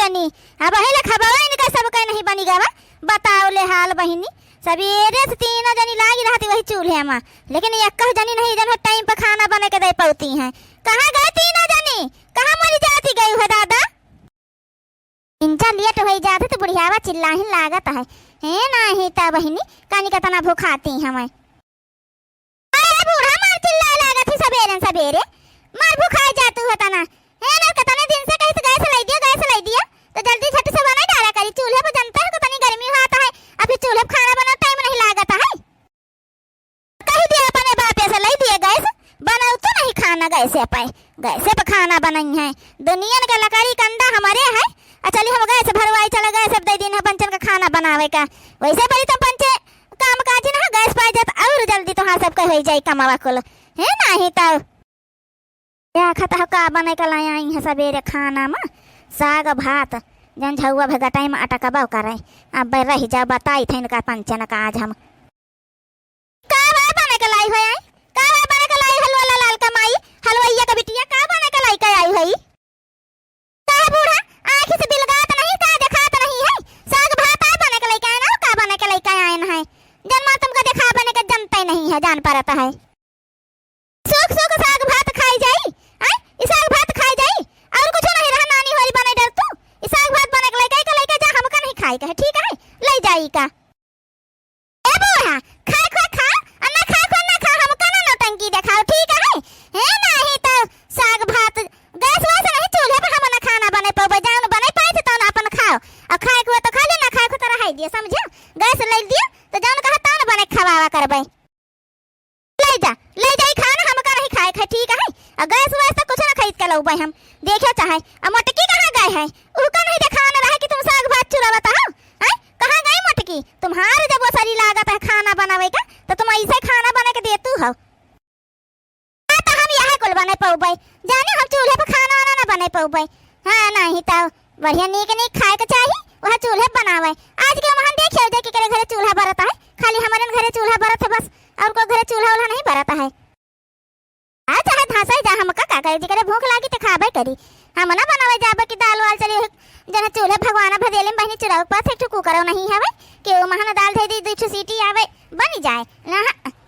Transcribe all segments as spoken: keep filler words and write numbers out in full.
टनी। अब अहिला खबवा इनका सबका नहीं बनी गवा। बताओ ले हाल बहिनी, सबेरे से तीनों जनी लागी रहती वही चूल्हे मा, लेकिन एक जनी नहीं जन टाइम पे खाना बने के दे पउती हैं। कहाँ गए तीनों जनी? कहाँ मरी जाती गई है दादा? इनका लेट होई जात है तो बुढ़ियावा चिल्लाही लागत है। हे नाही त बहिनी, कानी कतना भुखाती हमें। अरे बूढ़ा मार चिल्लाए लागत है सबेरे सबेरे, मार भुखाए जातू है तना। हे ना कतने दिन से कहित गैस लाई दिया, गैस लाई दिया, तो जल्दी झट से बना डाला करी। चूल्हे पे जनते हो कतनी गर्मी होत है, अभी चूल्हे पे खाना बना टाइम नहीं लागत है। कहि दिया अपने बापे से, लइ दिए गैस, बनाउतू नहीं खाना गैसे पे, गैसे पे खाना बनइहैं। दुनियन के लकड़ी कंडा हमरे है, आ चली हम गैस भरवाई, चला गैस अब दइ दिन है पंचन का खाना बनावे का। वैसे बड़ी तो पंचे काम काज ना, गैस पाइ जात और जल्दी तोहार सबके होइ जाई कमावा कुल, है नाही तउ। देखत हो का बने के लाई आई है सबेरे खाना मा, साग भात, जौन झउआ भगटाई मा अटकबो करे। अब रहि जा, बताइत है इनका पंचन का आज हम। का बा बने के लाई है आई? का बा बने के लाई हलवा ला लाल कमाई, हलवइया का बिटिया का बने के लाई के आई है? का बूढ़ा, आँखी से बिलगात नहीं, का देखात नहीं है? साग भात आ बने के लाई के आए ना, का बने के लाई के आए ना है? जन मार तुमका देखा बने के जनते नहीं है, जान परत है। सूख सूख साग भात खाई जाई, आय, ई साग भात खाई जाई, और कुछ नहीं रहा, नानी होरी बने डर तू, ई साग भात बने के लइका, के लइका जा, हमका नहीं खाए के है, ठीक है, ले जाई का। ए बूढ़ा, खाए को खा, और ना खाए को ना खा, हमका ना नौटंकी देखाओ, ठीक है? हे नाही तो साग भात, गैस वैस नहीं, चूल्हे पे हम ना खाना बने पउबे, जाउन बने पाई तो तौन अपन खाओ, और खाए को तो खा ले, ना खाए को तो रहाई दिए, समझो, गैस ले दिए, तो जाउन कहा तौन बने खवावा करबे। ले जा, ले जाई खाना, हमका नहीं खाए के है, ठीक है? आ गैस वैस तो कुछ ना खरीद के लउबे हम। देखे चाहे, आ मोटकी कहाँ गए है? उहका नहीं देखान रहे कि तुम साग भात चुरावत हो? हैं? कहाँ गई मोटकी? तुम्हार जब वो सरी लागत है खाना बनावे का, तो तुम ऐसे खाना बना के देतू हो। हाँ, तो हम यह कुल बने पउबे। जाने हम चूल्हे पे खाना वाना ना बने पउबे। हाँ, नहीं तो बढ़िया नीक नीक खाए के चाही, वह चूल्हे बनावे। आज के वहाँ देखियो जे केकरे घरे चूल्हा बरत है, खाली हमरे घरे चूल्हा बरत है बस, और कोई घरे चूल्हा उल्हा नहीं बरत है। आ चाहे धांसा ही जा, हमका का करे, जेकरे भूख लागी ते खाबे करी। हम ना बनावे जाबे कि दाल वाल चली, जने चूल्हे भगवाना भदेले में बहिनी चुराव के पास एक ठो कुकरो नहीं हवे कि वो महन दाल धे दी, दू ठो सीटी आवे, बनी जाए। ना,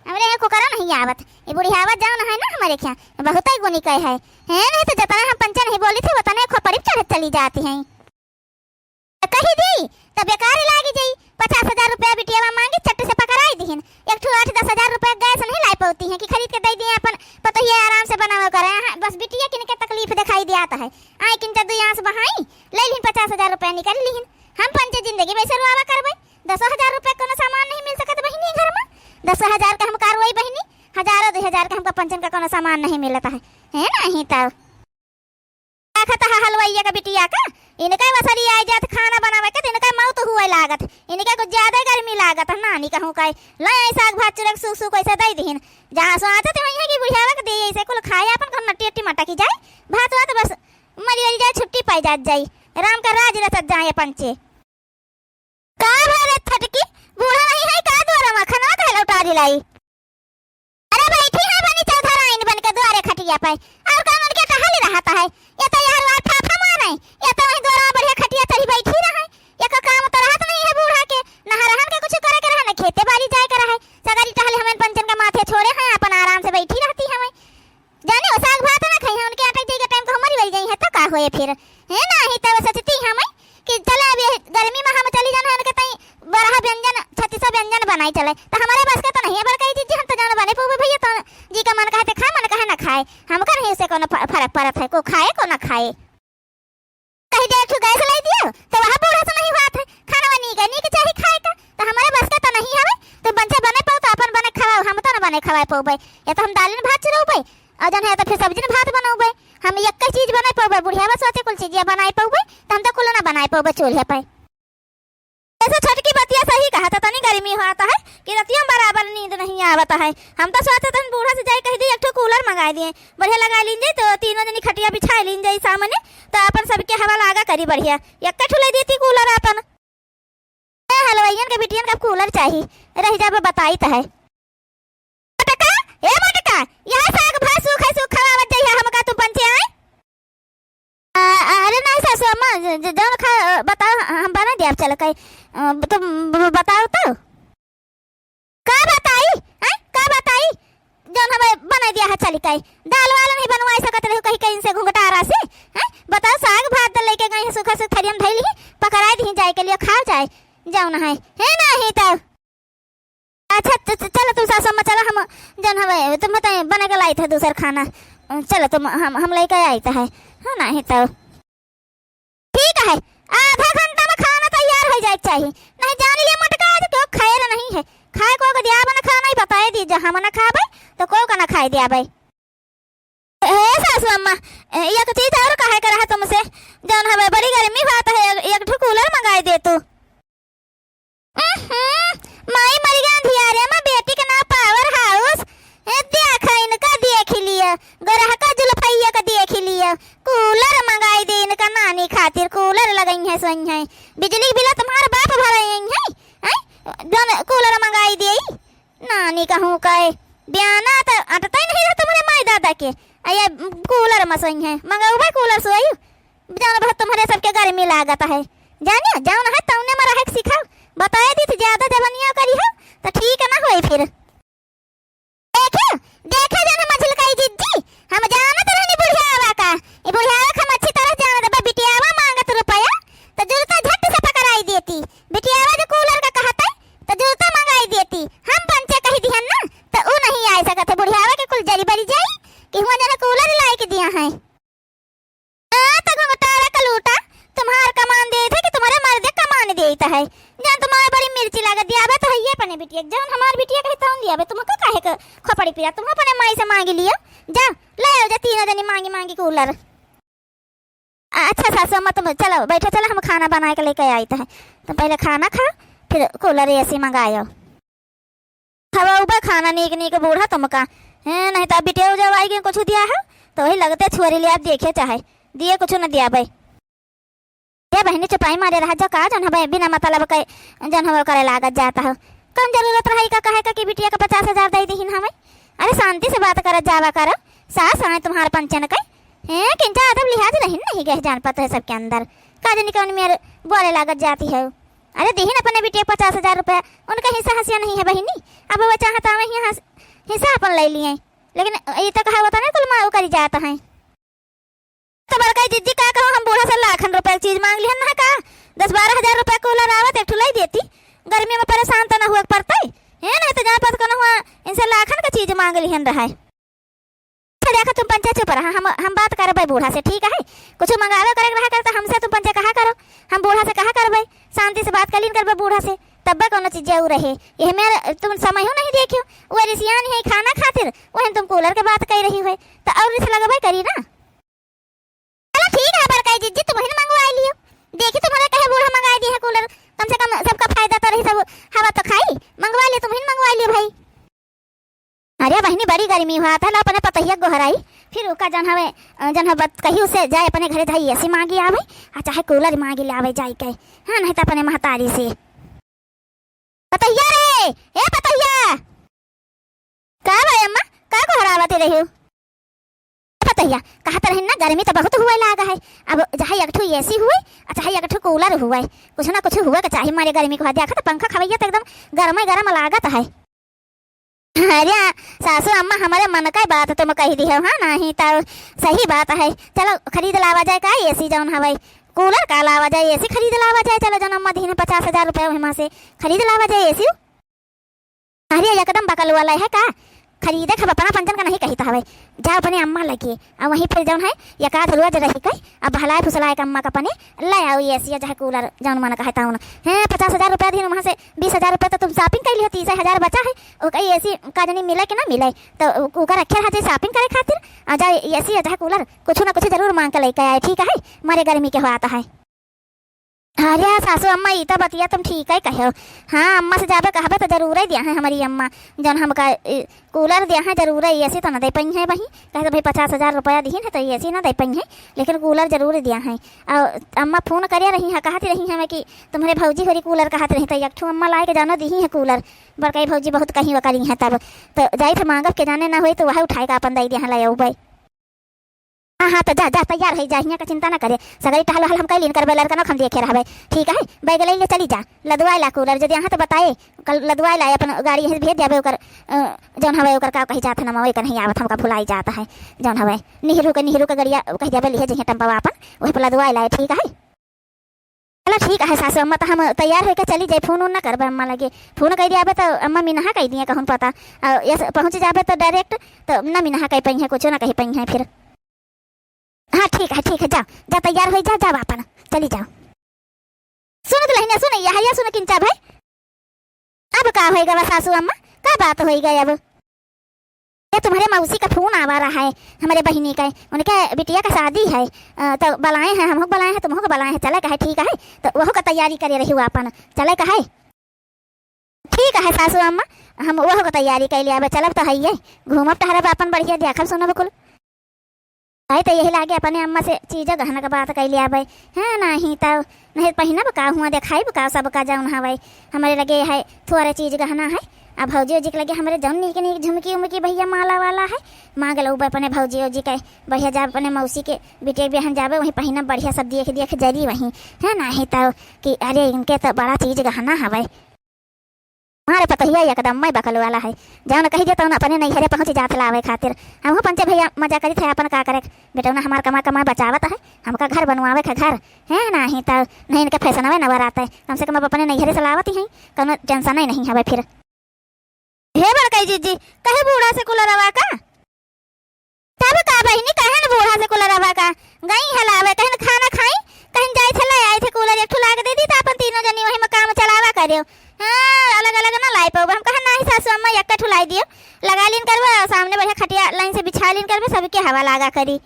हमरे यहाँ कुकरो नहीं आवत। ये बुढ़ियावा जाओ ना है ना हमरे क्या, बहुत ही गुनी कहे है। हैं, नहीं तो जतना हम पंचे नहीं बोली थी, उतने खोपड़ी पे चढ़त चली जाती हैं। तो कही दी, तो बेकार लागी जाई। पचास हजार रुपया बिटियावा मांगी, चट से पकड़ाई दिहिन। एक ठो आठ दस हजार रुपया गैस नहीं लाई पउती हैं कि खरीद के दे दिए अपन पतोहिया आराम से बनावे करे। हाँ, बस बिटिया किन के तकलीफ दिखाई दियात है। आए किन दू आंस बहाई, ले लिहिन पचास हजार रुपया निकाल लिहिन। हम पंचे जिंदगी वैसे रुआवा करबे। दसो हजार रुपया कोनो सामान नहीं मिल सकत बहिनी घर में। दस हजार का हम कार्रवाई बहिनी, हजारों दो हजार का हमका पंचन का कोनो सामान नहीं मिलत है। है नहीं तो। देखत ह हलवइया का बिटिया का, इनका वसरी आइ जात खाना बनावे के, त इनका मौत हुए लागत। इनका कुछ ज्यादा गर्मी लागत है, नानी कहूँ का। ले आई साग भात चुरक सूख सूख ऐसे दे दिहिन। जहाँ सोचत हुई है कि बुढ़ियावा के दे ऐसे कुल खाए, अपन घर नट्टी अट्टी मटकी जाए, भात वात बस मरी वरी जाए, छुट्टी पाई जात जाई, राम का राज रचत जाए पंचे। का भरे छटकी, बूढ़ा नहीं है का दुआरा मा खनवा काहे लौटा दिलाई? अरे बैठी है बनी चौधराइन बन के दुआरे खटिया पे, और काम उनके टहल रहता है। ये तो यार वार फाफा मारे, ये तो वही दुआरा बढ़िया खटिया चढ़ी बैठी रहे। ये का काम तो रहत नहीं है बूढ़ा के, ना रहन के कुछ करे के रहे, ना खेते बाड़ी जाए के रहे, सगरी टहल हमें पंचन के माथे छोड़े हैं, अपन आराम से बैठी रहती हमें। जाने वो साग भात ना खाई है, उनके अटक जाई के टाइम को मरी वरी जाई है, तो का होए फिर? है ना, ही तब सोचती हमें कि चले अब ये गर्मी मा हम चली जाना है उनके ताई बरहा व्यंजन, छत्तीसो व्यंजन बनाई चले, तो हमारे बस के तो नहीं है बड़का जी, हम तो जान बने पउबे भैया, तो जी का मन कहे ते खाए, मन कहे ना खाए, हमका नहीं उससे कोनो फ-, फर्क पड़त है, को खाए को ना खाए। कहीं डेढ़ ठो गैस लाई दियो, तो वह बूढ़ा से नहीं बात है, खाना नीक नीक चाही खाए का, तो हमारे बस का तो नहीं हवे, तो बंचा बने पाओ तो अपन बने खवाओ, हम तो ना बने खवाए पउबे, या तो हम दालिन भात चुरउबे, और जन है तो फिर सब्जी न भात बनउबे, हम एक चीज बने पउबे, बुढ़िया बस सोचे कुल चीजिया बनाए पउबे, तो हम तो कुल ना बनाए पउबे चूल्हे पे। ऐसे छोटकी बतिया सही कहा था, तनी गर्मी होत है कि रतियों में बराबर नींद नहीं आवत है। हम तो सोचत हन बूढ़ा से जाए कह दी एक ठो कूलर मंगाए दिए, बढ़िया लगा लीन जाए, तो तीनों जनी खटिया बिछाए लीन जाए सामने, तो अपन सबके हवा लागा करी बढ़िया। एक ठो ले देती कूलर अपन। ए, हलवाइयन के बिटियन का कूलर चाही, रह जाबे बताई त है। मोटका, ए मोटका, यह साग भात सूखे सूख खवावत जइहा हमका तू पंचे आए। आ, अरे नहीं सासू अम्मा, ज-, ज-, जौन खाए, अ, बताओ, ह-, हम बनाइ दिया चल कइ, अ, तुम ब-, बताओ तो। का बताई, हैं? का बताई? जौन हवे बनाइ दिया है चल कइ। दाल वाल नहीं बनवाइ सकत रहिउ कहि कइ इनसे घुंघटारा से, हैं? बताओ, साग भात त लइके गइ है, सूखा सूखा थरिया में धइली, पकराइ दिहीं जाइ के लिए, खाओ जाइ, जौन है, है नाहीं तउ। अच्छा, च-, च-, चलो तुम सासू अम्मा, चलो हम जौन हवे, तुम बताए, बना के लाइत है दूसर खाना। चलो तुम, हम, हम लइके आइत है, है नाहीं तउ। ठीक है, आधा घंटा में खाना तैयार होइ जाइ के चाही। नाहीं जान लिया मोटका आज केउ खाए ला नहीं है। खाए को दियाबे ना खाना, ही बताइ दी, जहाँ मना खाबे, तो को का ना खाए दियाबे। ए, सासू अम्मा, ए, एक चीज और कहे के रहा तुमसे, जौन हवे बड़ी गर्मी होत है, एक, एक ठो कूलर मंगाइ दे तू। उहुं, माई मरि गया अंधियारे में, बेटी के नाम पावर हाउस। ए, देखा इनका देखि लिया, गरहका जुल्फैया का देखि लिया, कूलर मंगाइ दे इनका नानी खातिर, कूलर लगइहैं सोइहैं, बिजली बिल तुम्हार बाप भरइहैं, हैं? जौन कूलर मंगाइ देई। नानी कहूँ कहे, बयाना त अटतइ नहीं रहा तुम्हरे माई दादा के। आ ये कूलर में सोइहैं, मंगउबे कूलर सोई। जौन बहुत तुम्हरे सबके गर्मी लागत है। जानियो, जौन है तौने में रहे के सीखो। बताइ दी त ज्यादा जबनिया करिहो, त ठीक ना होई फिर। देखे, देखे जौन मझिलकई जिज्जी, हम जानत रहनी बुढ़ियावा का। ई बुढ़ियावा का हम अच्छी तरह जानत बा, बिटियावा मांगत रुपया, त जुरता झट से पकड़ाइ देती। बिटियावा जो कूलर का कहत है, त जुरता मंगाइ देती। हम पंचे कहि दिहन ना, त ऊ नहीं आइ सकत है। बुढ़ियावा के कुल जरि बरि जाई कि हुआँ जने कूलर लाइ के दिया है। आ, त घुंघटारा का लूटा, तुम्हार कमान देइत है कि तुम्हरे मर्दे कमान देइत है? जौन तुम्हरे बड़ी मिर्ची लागत, दियाबे त हइये अपने बिटिया, जौन हमार बिटिया कहे तौन दियाबे, तुमका काहे के खोपड़ी पीरा, तुम अपने माई से मांगि लियो, जाओ, लइ आओ जा तीनों जनी मांगि मांगि कूलर। अच्छा सासू अम्मा, तुम चलो, बैठो, चलो, हम खाना बनाइ के लइके आइत है। तुम पहिले खाना खाओ, फिर कूलर AC मंगायो। खवाउबे खाना नीक नीक बूढ़ा तुमका। हैं, नहीं त बिटिया जब आइगे कुछ दिया है, त वही लगते छुअरी लिया देखे चाहे, दिए कुछ न दियाबे। ए बहिनी, चुपाई मारे रहा जो का, जौन हवे बिना मतलब के, जौन हवे करे लागत जात हो। कौन जरूरत रहा इका कहे का कि बिटिया के पचास हजार दइ दिहिन हमें? अरे शांति से बात करत जावा करो, सास आए तुम्हार पंचन के। हैं, किंचा अदब लिहाज रहिन नहीं गए जान पता है सबके अंदर। का जानी कौन मेर बोले लागत जाती है। अरे दिहिन अपने बिटिया के पचास हजार रुपया, उनका हिस्सा हसिया नहीं है बहिनी। अब वो चाहत आवे हियाँ हस-, हिस्सा अपन लइ लिए, लेकिन ई त कहावत है ना, कुल माऊ करी जात है। त बड़का जिज्जी का कहूँ, हम बूढ़ा से लाखन रुपया के चीज मांग लिहन ना का, दस बारह हजार रुपया कूलर आवत एक ठो लइ देती, गर्मी में परेशान त ना हुए के पड़तइ, हैं, नहीं त जान पत कौन हुआ इनसे लाखन का चीज मांग लिहन रहा। अच्छा देखा तुम पंचे चुप रहा, हम, हम बात करबे बूढ़ा से, ठीक है? कुछ मंगावे करे के रहा कर त हमसे तुम पंचे कहा करो, हम बूढ़ा से कहा करबे, शांति से बात कर लीन करबे बूढ़ा से, तब्बे कौनो चीज ऊ रहे। यह में तुम समय हो नहीं देखियो, वो रिसियान है खाना खातिर, वहन तुम कूलर के बात कह रही हो, त और रिस लगबे करी ना। चलो ठीक है बड़काई जिज्जी, तुमहिन मंगवाइ लियो। देखी तुम्हरे कहे बूढ़ा मंगाइ दिहे कूलर, कम से कम सबका फायदा त रही, सब हवा त खाई। मंगवाइ लियो, तुमहिन मंगवाइ लियो भाई। अरे बहिनी, बड़ी गर्मी होत है, ला अपने पतोहिया गोहराई, फिर ओका जौन हवे, अ, जौन हवे बत कही उसे जाए अपने घरे जाई AC मांगी आवे, आ चाहे कूलर मांगी ले आवे जाई के, हाँ, नहीं त अपने महतारी से। पतोहिया रे, ए पतोहिया। का भाई अम्मा, का गोहरावत रही हो? पतोहिया, कहत रही ना, गर्मी त बहुत हुए लाग है। अब चाहे एक ठो AC हुए, आ चाहे एक ठो कूलर हुए, कुछ ना कुछ हुए के चाही। मारे गर्मी को देखा त पंखा खवैया त एकदम गरमे गरम लागत है। अरे सासू अम्मा, हमरे मन का बात तुम कह दिहे हो, हाँ, नहीं त सही बात है। चलो खरीद लावा जाए का AC जौन हवे, कूलर का लावा जाए, AC खरीद लावा जाए। चलो जौन अम्मा दिहिन पचास हजार रुपया, वहमा से खरीद लावा जाए AC। अरे एकदम बकल वाला है का? खरीदे के अपना पंचन का नहीं कहित हवे, जाओ अपने अम्मा लगे, आ वहीं फिर जौन है एक आध रोज रही के, अब बहलाए फुसलाए के अम्मा का अपने ले आओ AC या चाहे कूलर, जौन मन कहे तौन। हैं, पचास हजार रुपया दिहिन, वहाँ से बीस हजार रुपया तो तुम shopping कर लियो, तीस हजार बचा है, ओका AC का जनी मिले कि ना मिले, तो ओका रखे रहा जाए shopping करे खातिर, आ जाए AC या चाहे कूलर, कुछ ना कुछ जरूर मांग के लेके आए, ठीक है, मारे गर्मी के होत है। अरे सासू अम्मा, ई त बतिया तुम ठीक है कहो। हाँ, अम्मा से जाबे कहबे त जरूर ही दिया है हमारी अम्मा, जौन हमका, ए, कूलर दिया है जरूर ही, AC त न दे पाई है वही, कहे तो भाई पचास हजार रुपया दिहिन है तो AC न दे पाई है, लेकिन कूलर जरूर दिया है। और अम्मा फोन करे रही है, कहती रही है कि तुम्हरे भौजी होरी कूलर कहत रही, तो एक ठो अम्मा लाए के जानो दिही है कूलर, बड़काई भौजी बहुत कहीं वो करी है तब, तो जाई थे मांगब के जाने ना होई तो वह उठाए का अपन दे दिया है, ले अउबे। हाँ, हाँ, तो जा, जा, तैयार होइ जा, हियाँ का चिंता न करे। सगरी टहल वहल हम कइ लीन करबे, लड़कनों के हम देखे रहबे। ठीक है, बैग लइ ले चली जा, लदवाइ ला कूलर, जदि अहाँ तो बताए, कल लदवाइ ला, अपन गाड़ी यहीं से भेज देबे, ओकर, अ, जौन हवे ओकर का कही जात है ना, मवे कन्हैया आवत, हमका भुलाई जात है, जौन हवे निहरू के, निहरू के गड़िया कही देबे, लिहे जइहे टम्पवा अपन, वही पर लदवाइ लाए, ठीक है। चला ठीक है सासू अम्मा, तो हम तैयार होके चली जाए, फोन उन ना करबे अम्मा लगे, फोन कइ दियाबे तो अम्मा मिनहा कइ दिए कहूँ पता, अ, यस पहुँच जाबे तो direct, तो ना मिनहा कइ पइहे, कुछो ना कहि पइहे फिर। हाँ ठीक है, ठीक है, जाओ, जा तैयार होइ जा, जाओ अपन, चली जाओ। सुन दुलहिनिया, सुन, यह, यह सुन किंचा भाई, अब का होइ गवा सासू अम्मा, का बात होइ गई अब? ये तुम्हरे मौसी का फोन आवा रहा है, हमरे बहिनी का, उनके बिटिया का शादी है, अ, तो बलाए हैं, हमहू के बलाए हैं, तुमहू के बलाए हैं, चले का है, ठीक है, तो वहू का तैयारी करे रही हुआ अपन, चले का है। ठीक है सासू अम्मा, हम वहू का तैयारी कइ लियाबे, चलब तो हइये, घूमब टहरब अपन बढ़िया, देखब सुनब कुल। भाई तो यही लागे अपने अम्मा से चीज गहना का बात कइ लियाबे, हैं, नाहीं तो, नहीं पहिनब का हुआ, देखाइब का सबका जौन हवे, हमरे लगे है थोड़े चीज गहना है, अब भौजी ओजी के लगे हमरे जौन नीक नीक झुमकी उमकी भैया माला वाला है, मांग लउबे अपने भौजी ओजी के, बढ़िया जाब अपने मौसी के बिटिया के बियाहन जाबे, वहीं पहिनब बढ़िया सब देख देख जरी वहीं, है, नाहीं तो कि अरे इनके तो बड़ा चीज गहना हवे। हमारे पतोहिया एकदम मैं बकल वाला है, जौन कही दे तौन अपने नैहरे पहुँच जात लावे खातिर। हमहू पंचे भैया मजा करित है अपन, का करे, बेटौना हमार कमा कमा बचावत है, हमका घर बनवावे का घर है, नाहीं तो नहीं इनके फैसनवे नवर आते, कम से कम अब अपने नैहरे से लावत ही हैं, कौनो टेंशन नहीं हवे फिर। हे बड़कई जिज्जी, कहे बूढ़ा से कूलरवा का? तब का बहिनी, कहे न बूढ़ा से कूलरवा का? गई हलावे, कहे न खाना खाई, कहे न जाई थे ले आई थे कूलर, एक ठो लाग दे दी, तो अपन तीनों जनी वही में काम चलावा करियो। हाँ, अलग अलग ना लाई पाऊबे। हम कहे नाही सासू अम्मा, एक ठो लाई दियो, लगा लीन करबे, सामने बढ़िया खटिया लाइन से बिछा लीन करबे, सबके हवा लागा करी।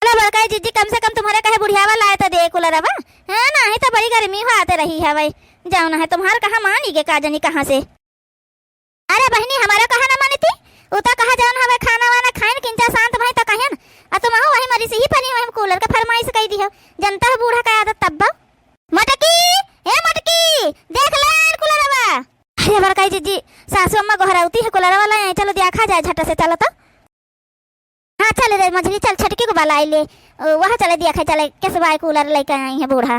चला बड़काई जिज्जी, कम से कम तुम्हरे कहे बुढ़ियावा लाए तो दे कूलरवा। हाँ, नाही तो बड़ी गर्मी होत रही हवे। जौन है तुम्हार कहा मानी के का जनी कहाँ से। अरे बहिनी, हमारा कहा ना मानती, उ तो कहा जौन हवे खाना वाना खाइन किंचा शांत भई तो कहन। आ तुमहू वही मरी से ही परी, वही कूलर के फरमाइश कई दिहो। जनता हो बूढ़ा का आदत तब्बा। मटकी, ए मटकी, देख ले कूलरवा। अरे बड़काई जिज्जी, सासू अम्मा गोहरावती है, कूलरवा लाए, चलो देखा जाए झट से, चलो तो। हाँ, चल रे मझली, चल छोटकी को बलाई ले। ओ, वहाँ चले दिया खाए, चले, कैसे बाय कूलर लेके आई है बूढ़ा।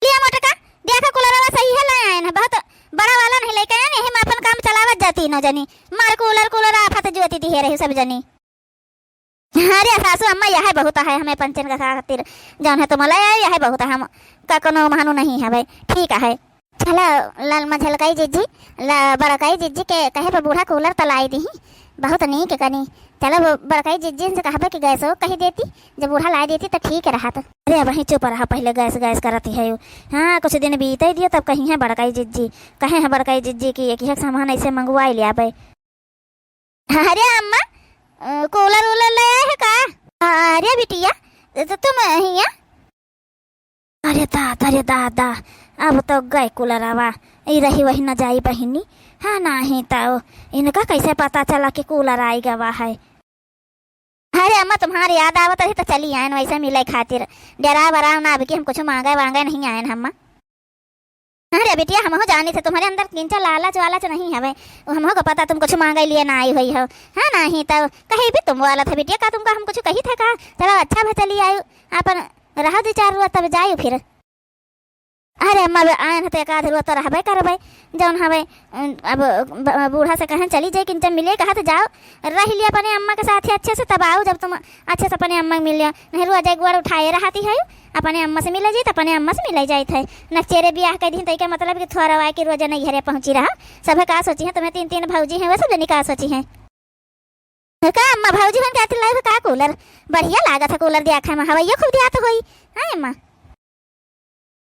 लिया मोटका, देखा कूलरवा सही है, ले आए हैं, बहुत बड़ा वाला नहीं लेके आए हैं, यही में अपन काम चलावत जा तीनों जनी। मार कूलर, कूलर आफत जोती दिहे रही सब जनी। अरे सासू अम्मा, यह बहुत है हमें पंचन का खातिर, जौन है तुम ले आए, यह बहुत है, हम का कोनो महानु नहीं है भाई, ठीक है। चला, लाल मझलकाई जिज्जी, ला-, बड़काई जिज्जी के कहे पे बूढ़ा कूलर त लाई दीही, बहुत नीक कनी। चला, वो बड़काई जिज्जी से कहबे कि गैसो कही देती, जब बूढ़ा लाई देती त ठीक रहत। अरे, वहीं चुप रहा, पहले गैस, गैस करत ही है। हाँ, कुछ दिन बीते दियो, तब कही है बड़काई जिज्जी। कहे है बड़काई जिज्जी कि एक ही सामान ऐसे मंगवाई लियाबे। अरे अम्मा, अ, कूलर उलर ले आए है का? अरे बिटिया, तो तुम हिया? अरे दादा, अरे दादा, अब तो गए कूलरवा। ई रही वही न जाई बहिनी। हाँ, नाही तो इनका कैसे पता चला कि कूलर आई गवा है? अरे अम्मा, तुम्हार याद आवत रही तो चली आयन वैसे मिले खातिर। डरा बराव ना, अब कि हम कुछ मांगे वांगे नहीं आयन अम्मा। अरे बिटिया, हमहू जानी थे तुम्हरे अंदर किंचा लालच वालच नहीं हवे। वो हमहू को पता तुम कुछ मांगे लिए ना आई हुई हो। हाँ, नाही तो कहीं भी तुम वाला था बिटिया, का तुमका हम कुछ कही थे का? चलो अच्छा भा चली आयु, अपन रहो दो चार रोज तब जायु फिर। अरे अम्मा, अब आयन ह त एक आध रोज तो रहबे करबे, जौन हवे, अम, अब ब-, बूढ़ा से कहें चली जाए, किंचा मिले कहा तो जाओ, रह लिया अपने अम्मा के साथ ही अच्छे से, तब आओ जब तुम अच्छे से अपने अम्मा के मिल लिया। नहीं रोज एक बार उठाए रहती है, अपने अम्मा से मिले जाई तो अपने अम्मा से मिले जाइत है। नकचेरे बियाह कर दी तो क्या मतलब कि थोड़ा आए कि रोज नहीं घरे पहुँची रहा, सभे का सोची है, तुम्हें तीन तीन भौजी हैं, वो सब जनी का सोची हैं। का अम्मा, भौजी बन के आती लाई हो का कूलर? बढ़िया लागत है कूलर, दिया खाए में हवैया खूब दिया तो होई। हाँ अम्मा।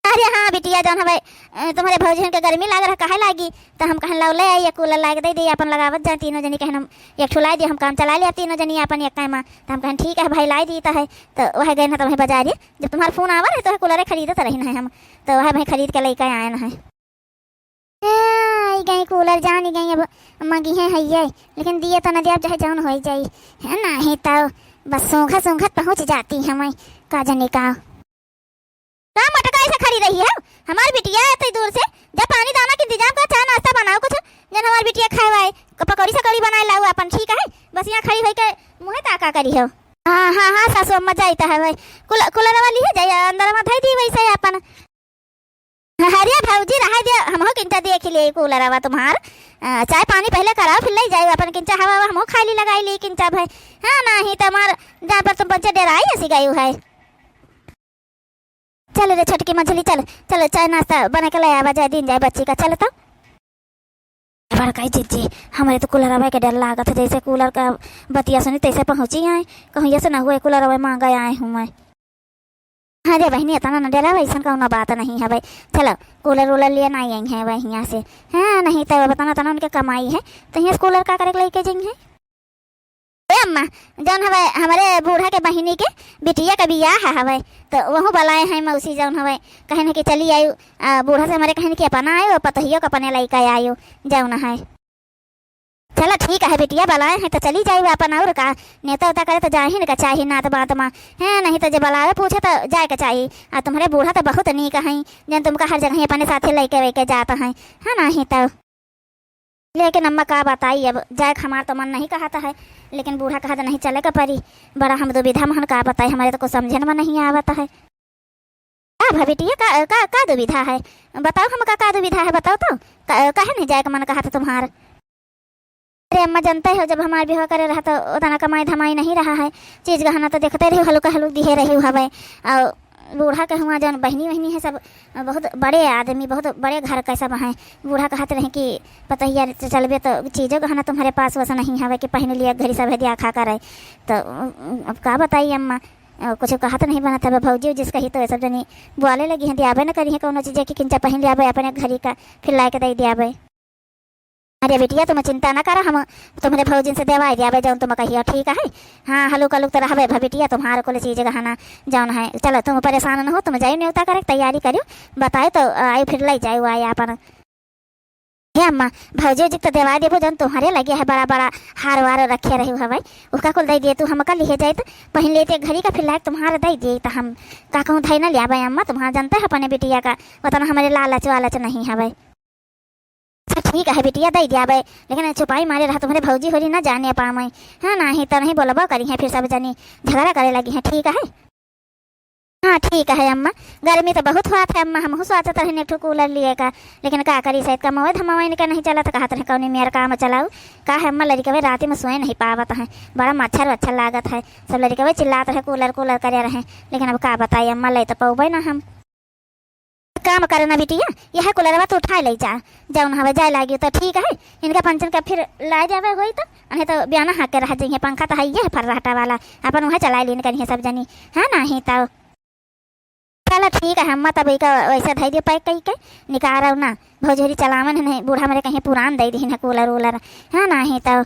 अरे हाँ बिटिया, जौन हवे, अ, तुम्हरे भौजी बन के गर्मी लाग रहा, काहे लागी? तो हम कहन लाओ ले आई, ये कूलर लाग दे दी, अपन लगावत जाए तीनों जनी। कहन हम एक ठो लाई दी, हम काम चला लिया तीनों जनी अपन एक काम। तो हम कहन ठीक है भाई, लाई दी तो है। तो वह गए ना तो वहीं बाजारे, जब तुम्हारा फोन आवा रहे तो वह कूलर खरीदत रही ना है हम, तो वह भाई खरीद के लेके आए ना है। ए, आई गई कूलर, जानी गई अब मंगी है, है ये, लेकिन दिए तो न दिया, चाहे जौन होई जाई, है नाही तो बस सूंघत सूंघत पहुँच जाती हमें, का जने का। का मटका ऐसे खड़ी रही है? हमार बिटिया है इतनी दूर से, जब पानी दाना के इंतजाम कर, चाय नाश्ता बनाओ कुछ, जन हमार बिटिया खाए वाए, क-, पकौड़ी सकौड़ी बनाए लाओ अपन, ठीक है? बस यहाँ खड़ी होई के मुँहे ताका करी हो। हाँ, हाँ, हाँ, सासू अम्मा जाइत है भाई। कुल-, कुलरवा लिहे जाई, अंदरवा धई दी वैसे अपन। अरे भौजी, रहा दे, हमहू किंचा देख ले कुलरवा तुम्हार। अ, चाय पानी पहले कराओ, फिर ले जाई अपन किंचा हवा, हवा हमहू खाली लगाई ली किंचा भाई। हाँ, नाही तो हमार जान पर तुम पंचे डेराई ऐसी गई है। चल रे छोटकी मझली, चल, चल, चाय नाश्ता बना के ले आवा जाए, दिन जाए बच्ची का, चल तो। बड़काई जिज्जी, हमरे तो कुलरवा के डर लागत है, जैसे कूलर का बतिया सुनी तैसे पहुँची आए, कहूँ ऐसे ना हुए कुलरवा मांगा आए हूँ मैं। अरे बहिनी, इतना न डरावा, ऐसन कौनो बात नहीं है भाई। चलो, कूलर वूलर लिए ना आई है वही यहाँ से। हाँ, नहीं तो बताना तना उनके कमाई है, तो यहाँ से कूलर का करे के लेके जाएंगे? ए अम्मा, जौन हवे हमरे बूढ़ा के बहिनी के बिटिया के बियाह है हवे, तो वहू बुलाए हैं मौसी जौन हवे, कहेन कि चली आयु, आ, बूढ़ा से हमरे कहेन कि अपना आयु, पतोहियो के अपने लइका आयु जौन है। चला ठीक है बिटिया, बुलाए हैं तो चली जायु अपन, और का, नेता उता करे तो जाही न का चाही नात बात मा, है नहीं तो जे बुलावे पूछे तो जाए के चाही। आ तुम्हरे बूढ़ा तो बहुत नीक हैं, जन तुमका हर जगह अपने साथे लइके वइके जात हैं, है नहीं तो। लेकिन अम्मा का बताई, अब जाए के हमार तो मन नहीं कहत है, लेकिन बूढ़ा कहत नहीं चले के परी। बड़ा हम दुविधा में हन, का बताई, हमारे तो कुछ समझे में नहीं आवत है। का भा बिटिया, का, का, का दुविधा है? बताओ हमका का दुविधा है, बताओ तो। का, काहे नहीं जाए के मन कहत तुम्हार? अरे अम्मा, जानते हो, जब हमार बियाह करे रहा तो उतना कमाई धमाई नहीं रहा है, चीज गहना तो देखते रही, हल्का हल्का दिहे रही हवे। और बूढ़ा के हुआ जौन बहिनी वहिनी है सब बहुत बड़े आदमी, बहुत बड़े घर के सब हैं। बूढ़ा कहत रहे कि पतोहिया चलबे तो चीजो गहना तुम्हरे पास वैसा नहीं हवे कि पहन लिया घड़ी सब है दिया खा करे। तो अब का बताई अम्मा, अ, कुछ कहत नहीं बनत हवे। भौजी जिस कही तो ये सब जनी बोले लगी हैं, दियाबे न करी है कौनो चीज कि किंचा पहन लियाबे अपने घड़ी का, फिर लाए के दे दियाबे। अरे बिटिया, तुम चिंता ना करा, हम तुम्हरे भौजिन से देवाई दियाबे जौन तुम कहियो, ठीक है? हाँ, हलुक हलुक तो रहबे भा बिटिया, तुम्हार कुल चीज गहना जौन है। चलो तुम परेशान न हो, तुम जाइयो न्योता करे तैयारी करियो, बताए तो आई फिर ले जाए आए अपन। हे अम्मा, भौजी जी तो देवाई देबो जौन तुम्हारे लगे है, बड़ा बड़ा हार वार रखे रही हवे, उसका कुल दे दिए तू हमका लिहे जाए तो पहन लेते घड़ी का, फिर लायक तुम्हारे दे दिए तो हम का कहूँ धई न लियाबे अम्मा, तुम्हार जानते है अपने बिटिया का, उतना हमारे लालच वालच नहीं हवे। अच्छा ठीक है बिटिया, दे दियाबे, लेकिन छुपाई मारे रहा, तुम्हरे भौजी होली ना जाने पावे। हाँ, नाही तो नहीं बोलबो करी है फिर सब जनी झगड़ा करे लगी है, ठीक है? हाँ ठीक है अम्मा, गर्मी तो बहुत होत है अम्मा, हमहू सोचत रहे एक ठो कूलर लिए का, लेकिन का करी, शायद कमवे धमवे इनका नहीं चलत, कहत रहे कौनी मेर काम चलाऊ। का है अम्मा, लड़िकवे रात में सोए नहीं पावत है, बड़ा मच्छर वच्छर लागत है, सब लड़िकवे चिल्लात रहे कूलर कूलर करे रहे, लेकिन अब का बताई अम्मा, ले तो पौबे ना हम। काम करे ना बिटिया, यह कुलरवा तो उठाए ले जा, जौन हवे जाए लागी तो ठीक है, इनका पंचन का फिर लाए जावे होई तो, अने तो बियाना हाँक के रह जइहे, पंखा तो है ये फर्राटा वाला, अपन वह चलाए लीन करिहे सब जनी, है ना ही तो। चला ठीक है अम्मा, तब इका वैसे धई दियो पैक कई के, निकार ना, भौजोरी चलावन है, नहीं बूढ़ा मरे कहीं पुरान दे दिहिन है कूलर वूलर, है ना ही तो।